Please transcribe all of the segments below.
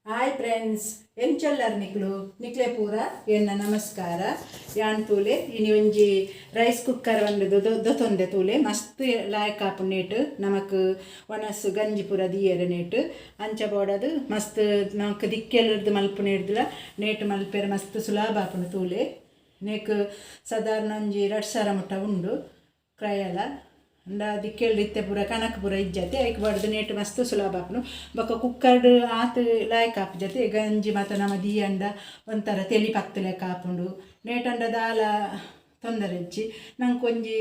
Hi friends, ಎಂಚೊಲ್ಲರ್ ನಿಕ್ಲು? ನಿಕ್ಲೆ ಪೂರ ಎನ್ನ ನಮಸ್ಕಾರ. ಯಾನ್ ತೂಲೆ, ಇನಿ ಒಂಜಿ ರೈಸ್ ಕುಕ್ಕರ್ ಒಂದು ದೊತೊಂದೆ ತೂಲೆ. ಮಸ್ತ್ ಲಾಯ್ಕ್ ಆಪುಂಡು ನಮಕ್ ಒಣಸ್ ಗಂಜಿ ಪೂರ ದೀಯೆರೆ ನೇಟ್. ಅಂಚ ಬೋಡದು ಮಸ್ತ್ ನಮಕ್ ದಿಕ್ಕೆಲ್ರ್ದ್ ಮಲ್ಪುನೇರ್ದ್ಲ ನೇಟ್ ಮಲ್ಪೆರೆ ಮಸ್ತ್ ಸುಲಭ ಆಪುಂಡು ತೂಲೆ. ನೇಕ್ ಸಾಧಾರಣ ಒಂಜಿ 2000 ಮುಟ್ಟ ಉಂಡು ಕ್ರಯಲ. ಅಂಡ ದಿಕ್ಕೆಲ್ಡ್ ಇತ್ತೆ ಪೂರ ಕಣಕ್ ಪೂರ ಇಜ್ಜತೆ, ಐಕ್ ಬೋಡಾದ್ ನೇಟ್ ಮಸ್ತ್ ಸುಲಭ ಆಪುಂಡು. ಬೊಕ್ಕ ಕುಕ್ಕರ್ಡ್ ಆತ್ ಲಾಯ್ಕ್ ಆಪುಜತೆ. ಗಂಜಿ ಮಾತ ನಮ ದೀಯಂಡ ಒಂಥರ ತೆಲಿ ಪತ್ತ್ ಲೆಕ್ಕ ಆಪುಂಡು. ನೇಟಂಡ ದಾಲ ತೊಂದರೆ ಇಜ್ಜಿ. ನಂಕ್ ಒಂಜಿ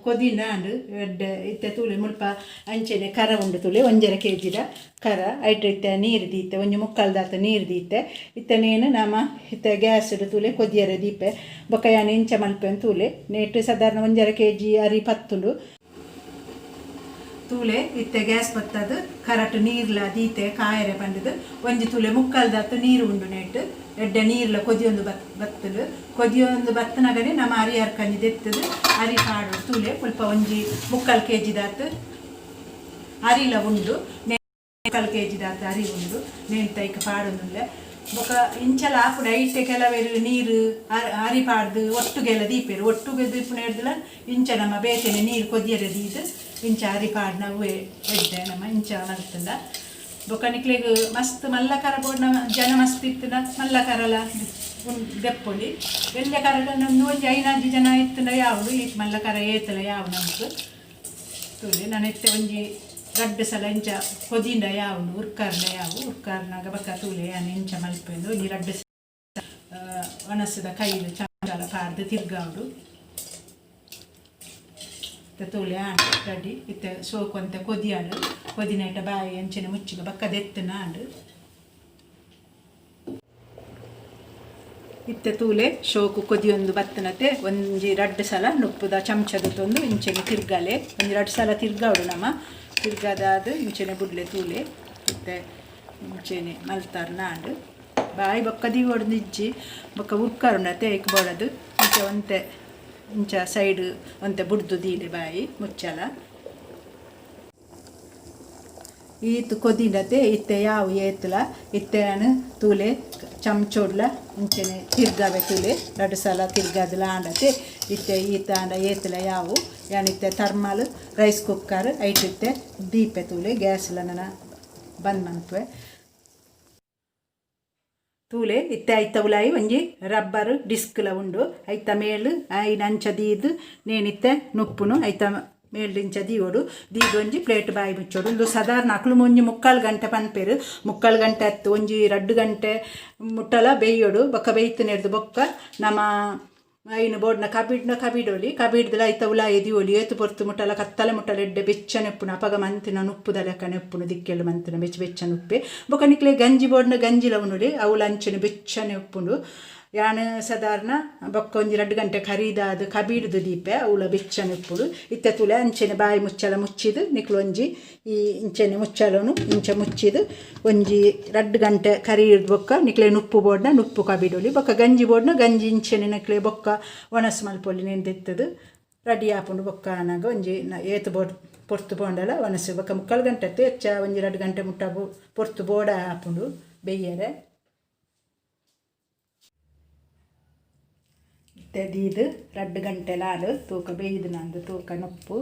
ಕೊದಿಂಡ ಆಂಡ್ ಎಡ್ಡೆ. ಇತ್ತೆ ತೂಲೆ, ಮುಲ್ಪ ಅಂಚೆನೆ ಕರ ಉಂಡು ತೂಲೆ. 1.5 ಕೆ ಜಿದ ಕರ. ಐಟ್ ಇತ್ತೆ ನೀರು ದೀತೆ, ಒಂಜಿ ಮುಕ್ಕಾಲ್ದಾತ್ ನೀರು ದೀತೆ. ಇತ್ತೆ ನೇನು ನಮ ಇತ್ತೆ ಗ್ಯಾಸ್ಡ್ ತೂಲೆ ಕೊದಿಯರೆ ದೀಪೆ. ಬೊಕ್ಕ ಯಾನ್ ಎಂಚ ಮಲ್ಪೆನ್ ತೂಲೆ. ನೇಟ್ ಸಾಧಾರಣ 1.5 ಕೆ ಜಿ ಅರಿ ಪತ್ತುಂಡು ತೂಲೆ. ಇತ್ತೆ ಗ್ಯಾಸ್ ಪತ್ತದು ಕರಟ್ ನೀರ್ಲ ದೀತೆ ಕಾಯರೆ ಪಂಡುದು. ಒಂಜಿ ತೂಲೆ, ಮುಕ್ಕಾಲ್ದಾತ್ ನೀರು ಉಂಡು ನೇಟ್. ಎಡ್ಡೆ ನೀರ್ಲ ಕೊದಿಯೊಂದು ಬತ್ತುಂಡು. ಕೊದಿಯೊಂದು ಬತ್ತನಗನೆ ನಮ್ಮ ಅರಿ ಅರ್ಕಂಜಿ ದೆತ್ತದು ಅರಿ ಪಾಡು ತೂಲೆ. ಮುಲ್ಪ ಒಂಜಿ ಮುಕ್ಕಾಲ್ ಕೆ ಜಿದಾತ್ ಅರಿಲ ಉಂಡು. ಮುಕ್ಕಾಲ್ ಕೆ ಜಿದಾತ್ ಅರಿ ಉಂಡು. ನೇನ್ ತೈಕ್ ಪಾಡೊಂದುಲ್ಲೆ. ಬೊಕ ಇಂಚಲ ಆಪುಂಡು. ಐಟೆ ಕೆಲವೆರ್ ನೀರು ಅರಿ ಪಾಡ್ದು ಒಟ್ಟುಗೆಲ್ಲ ದೀಪೆರ್. ಒಟ್ಟುಗೆ ದೀಪುನ ಇಂಚ ನಮ್ಮ ಬೇತೆನೆ ನೀರು ಕೊದಿಯರೆ ದೀದ್ ಇಂಚ ಅರಿ ಪಾಡ್ನ ಅವೇ ಎಡ್ಡೆ. ನಮ್ಮ ಇಂಚ ಮಲ್ತುಂಡ ಬೊಕ ನಿಕ್ಲೆಗ್ ಮಸ್ತ್ ಮಲ್ಲ ಕರ ಬೋಡ್ನ, ಜನ ಮಸ್ತ್ ಇತ್ತುಂಡ ಮಲ್ಲ ಕರಲ ದೆಪ್ಪೊಲಿ. ಎಲ್ಲೆ ಕರಡ ಒಂಜಿ ಐನಾಜಿ ಜನ ಇತ್ತುಂಡ ಯಾವು, ಈ ಮಲ್ಲ ಕರ ಏತಲ ಯಾವು ನಮ್ಕ್. ತೂಲೆ, ನಾನು ಇತ್ತೆ ಒಂಜಿ ರಡ್ಡ್ ಸಲ ಇಂಚ ಕೊದಿಂಡ ಯಾವುಂಡು, ಉರ್ಕಾರ್ನ ಯಾವು. ಉರ್ಕಾರ್ನಾಗ ಬೊಕ್ಕ ತೂಲೆ, ಯಾನ್ ಇಂಚ ಮಲ್ಪೆಂದು. ಒಂಜಿ ರಡ್ಡ್ ಒಣಸದ ಕೈಲು ಚಮಚಲ ಪಾಡ್ದು ತಿರ್ಗಾವುಡು. ಇತ್ತೆ ತೂಲೆ, ಆಂಡ್, ರೆಡಿ. ಇತ್ತೆ ಸೋಕು ಅಂತ ಕೊದಿಯಾಡು. ಕೊದಿನೇಟ ಬಾಯಿ ಅಂಚನೆ ಮುಚ್ಚಿಗ ಬೊಕ್ಕ ದೆತ್ತುನ ಆಂಡ್. ಇತ್ತೆ ತೂಲೆ, ಶೋಕು ಕೊದಿಯೊಂದು ಬತ್ತನತೆ. ಒಂಜಿ ರಡ್ಡ್ ಸಲ ನುಪ್ಪುದ ಚಮಚದ ತೊಂದು ಇಂಚೆನೆ ತಿರ್ಗಲೆ. ಒಂಜಿ ರಡ್ಡ್ ಸಲ ತಿರ್ಗಾವಡು ನಮ. ತಿರ್ಗದಾದ್ ಇಂಚೆನೆ ಬುಡ್ಲೆ. ತೂಲೆ, ಇತ್ತೆ ಇಂಚೆನೆ ಮಲ್ತಾರ್ ನಾಂಡ್. ಬಾಯಿ ಬೊಕ್ಕ ದೀವೊಡ್ದು ಇಜ್ಜಿ. ಬೊಕ್ಕ ಉರ್ಕಾರುಂಡತೆ, ಐಕ್ ಬೋಡದು ಇಂಚ ಒಂತೆ ಇಂಚ ಸೈಡ್ ಒಂತೆ ಬುಡ್ದು ದೀಲೆ, ಬಾಯಿ ಮುಚ್ಚಲ. ಈತ್ ಕೊದಿಂಡತೆ. ಇತ್ತೆ ಯಾವು ಏತ್ಲ. ಇತ್ತೆ ಯಾನ್ ತೂಲೆ, ಚಮಚೋಡ್ಲ ಇಂಚೆನೆ ತಿರ್ಗಾವೆ ತೂಲೆ. ರಡ್ಡ್ ಸಲ ತಿರ್ಗಾದಲ ಆಂಡತೆ. ಇತ್ತೆ ಈತ್ ಆಂಡ ಏತ್ಲ ಯಾವು. ಯಾನ್ ಇತ್ತೆ ಥರ್ಮಲ್ ರೈಸ್ ಕುಕ್ಕರ್ ಐಟ್ ಇತ್ತೆ ದೀಪೆ ತೂಲೆ. ಗ್ಯಾಸ್ಲ ನನ ಬಂದ್ ಮನ್ಪುವೆ ತೂಲೆ. ಇತ್ತೆ ಐತ ಉಲಾಯಿ ಒಂಜಿ ರಬ್ಬರ್ ಡಿಸ್ಕ್ಲ ಉಂಡು. ಐತ ಮೇಲ್ ಐನ ಅಂಚ ದೀದ್ ನೇನಿತ್ತೆ ನುಪ್ಪುನು ಐತ ಮೇಲ್ಡ್ ಇಂಚ ದೀವೊಡು. ದೀದ್ ಒಂಜಿ ಪ್ಲೇಟ್ ಬಾಯಿ ಮುಚ್ಚೋಡು. ಉಂದು ಸಾಧಾರಣ ಅಕುಲು ಒಂಜಿ ಮುಕ್ಕಾಲು ಗಂಟೆ ಪನ್ಪೆರ್. ಮುಕ್ಕಾಲು ಗಂಟೆ ಅತ್ತು, ಒಂಜಿ 2 ಗಂಟೆ ಮುಟ್ಟಲ ಬೇಯೋಡು. ಬೊಕ್ಕ ಬೇಯ್ತುನೆರ್ದು ಬೊಕ್ಕ ನಮ ಐನು ಬೋಡ್ನ ಕಬಿಡ್ನ ಕಬಿಡೊಲಿ. ಕಬಿಡ್ದಲ ಐತ ಉಲಾಯಿ ದೀವೊಲಿ. ಏತು ಪೊರ್ತು ಮುಟ್ಟಲ ಕತ್ತಲೆ ಮುಟ್ಟಲ ಎಡ್ಡೆ ಬೆಚ್ಚನೆ ಉಪ್ಪುನು. ಅಪಗ ಮಂತಿನ ನುಪ್ಪುದ ಲೆಕ್ಕನೆ ಉಪ್ಪುನು. ದಿಕ್ಕೆಲ್ ಮಂತಿನ ಬೆಚ್ಚ ಬೆಚ್ಚ ನುಪ್ಪೆ. ಬೊಕ್ಕ ನಿಕ್ಲೆ ಗಂಜಿ ಬೋಡ್ನ ಗಂಜಿಲ ಉಣುಲಿ. ಅವುಲ ಅಂಚನೆ ಬೆಚ್ಚನೆ ಉಪ್ಪುಂಡು. ಯಾನ್ ಸಾಧಾರಣ ಬೊಕ್ಕ ಒಂಜಿ 2 ಗಂಟೆ ಕರೀದಾದ್ ಕಬಿಡ್ದು ದೀಪೆ. ಅವುಲ ಬೆಚ್ಚನೆ ಉಪ್ಪುಂಡು. ಇತ್ತೆ ತೂಲೆ, ಅಂಚನೆ ಬಾಯಿ ಮುಚ್ಚಲ ಮುಚ್ಚಿದ್ ನಿಕ್ಲು ಒಂಜಿ ಈ ಇಂಚನೆ ಮುಚ್ಚಲನು ಇಂಚ ಮುಚ್ಚಿದ್ ಒಂಜಿ 2 ಗಂಟೆ ಕರಿ ಬೊಕ್ಕ ನಿಕ್ಲೆ ನುಪ್ಪು ಬೋಡ್ನ ನುಪ್ಪು ಕಬಿಡೊಲಿ. ಬೊಕ್ಕ ಗಂಜಿ ಬೋಡ್ನ ಗಂಜಿ ಇಂಚನೆ ನಿಕ್ಲೆ ಬೊಕ್ಕ ಒಣಸ್ ಮಲ್ಪೊಲಿ. ನೆಂದೆತ್ತದು ರೆಡಿ ಆಪುಂಡು. ಬೊಕ್ಕ ಆನಗ ಒಂಜಿ ಏತ್ ಬೋಡ್ ಪೊರ್ತು ಪೋಂಡಲ ಒಣಸು ಬೊಕ್ಕ ಮುಕ್ಕಾಲು ಗಂಟೆ ಅತ್ತೆ, ಹೆಚ್ಚ ಒಂಜಿ 2 ಗಂಟೆ ಮುಟ್ಟ ಪೊರ್ತು ಬೋಡ ಆಪುಂಡು ಬೆಯ್ಯರೆ. ಇತ್ತೆ ದೀದ್ 2 ಗಂಟೆ ಲಾಡು. ತೂಕ, ಬೇಯ್ದು ನಂದು ತೂಕ. ನುಪ್ಪು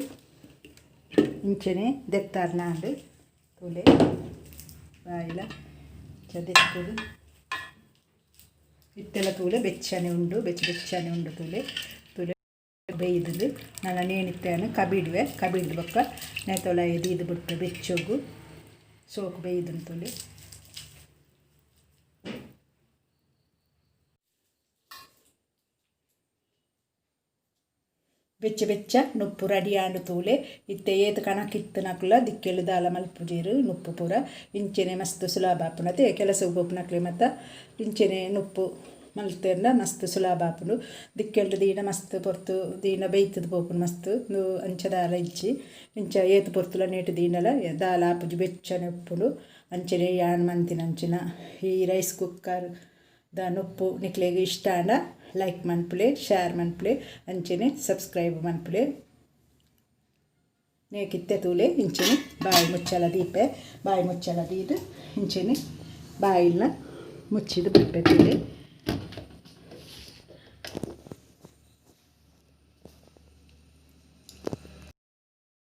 ಇಂಚನೆ ದೆತ್ತಾರ್ ನಾಂಡು. ತೂಲೆ, ಬಾಯಿಲ ಇಂಚ ದೆತ್ತದು ಇತ್ತೆಲ್ಲ ತೂಲೆ, ಬೆಚ್ಚನೆ ಉಂಡು, ಬೆಚ್ಚ ಬೆಚ್ಚನೆ ಉಂಡು. ತೂಲೆ ತೂಲೆ, ಬೇಯ್ದು ನನ ನೇನಿತ್ತೇನು ಕಬಿಡುವೆ. ಕಬಿಡ್ದು ಬೊಕ್ಕ ನೇತೊಲ ದೀದು ಬಿಟ್ಟು ಬೆಚ್ಚೊಗು ಸೋಕು ಬೇಯ್ದು ತೂಲೆ. ಬೆಚ್ಚ ಬೆಚ್ಚ ನುಪ್ಪು ರೆಡಿ ಆಂಡ್ ತೂಲೆ. ಇತ್ತೆ ಏತ್ ಕಣಕ್ ಇತ್ತಿನಕುಲ ದಿಕ್ಕೆಲ್ ದಾಲ ಮಲ್ಪುಜೆರ್. ನುಪ್ಪು ಪೂರ ಇಂಚೆನೆ ಮಸ್ತ್ ಸುಲಭ ಆಪುಂಡು. ಕೆಲಸ ಪೋಪುನಕ್ಲೆ ಮಾತ ಇಂಚೆನೆ ನುಪ್ಪು ಮಲ್ತೆರ್ಂಡ ಮಸ್ತ್ ಸುಲಭ ಆಪುಂಡು. ದಿಕ್ಕೆಲ್ಡ್ ದೀಡ ಮಸ್ತ್ ಪೊರ್ತು ದೀಂಡ ಬೇಯ್ತುದು ಪೋಪುಂಡು ಮಸ್ತ್. ಉಂದು ಅಂಚ ದಾಲ ಇಜ್ಜಿ. ಇಂಚ ಏತ್ ಪೊರ್ತುಲ ನೇಟ್ ದೀಂಡಲ ದಾಲ ಆಪುಜಿ, ಬೆಚ್ಚನೆ ಉಪ್ಪುಂಡು. ಅಂಚನೆ ಯಾನ್ ಮಂತಿನಂಚಿನ ಈ ರೈಸ್ ಕುಕ್ಕರ್ ದ ನುಪ್ಪು ನಿಕ್ಲೆಗ್ ಇಷ್ಟ ಆಂಡ ಲೈಕ್ ಮನ್ಪುಲೆ, ಶೇರ್ ಮನ್ಪುಲೆ, ಅಂಚನೆ ಸಬ್ಸ್ಕ್ರೈಬ್ ಮನ್ಪುಲೆ. ನೇಕಿತ್ತೆ ತೂಲೆ, ಇಂಚನೆ ಬಾಯಿ ಮುಚ್ಚಲ ದೀಪೆ. ಬಾಯಿ ಮುಚ್ಚಲ ದೀದ್ ಇಂಚನೆ. ಬಾಯಿಲ ಮುಚ್ಚಿದ್ ಬರ್ಪೆ.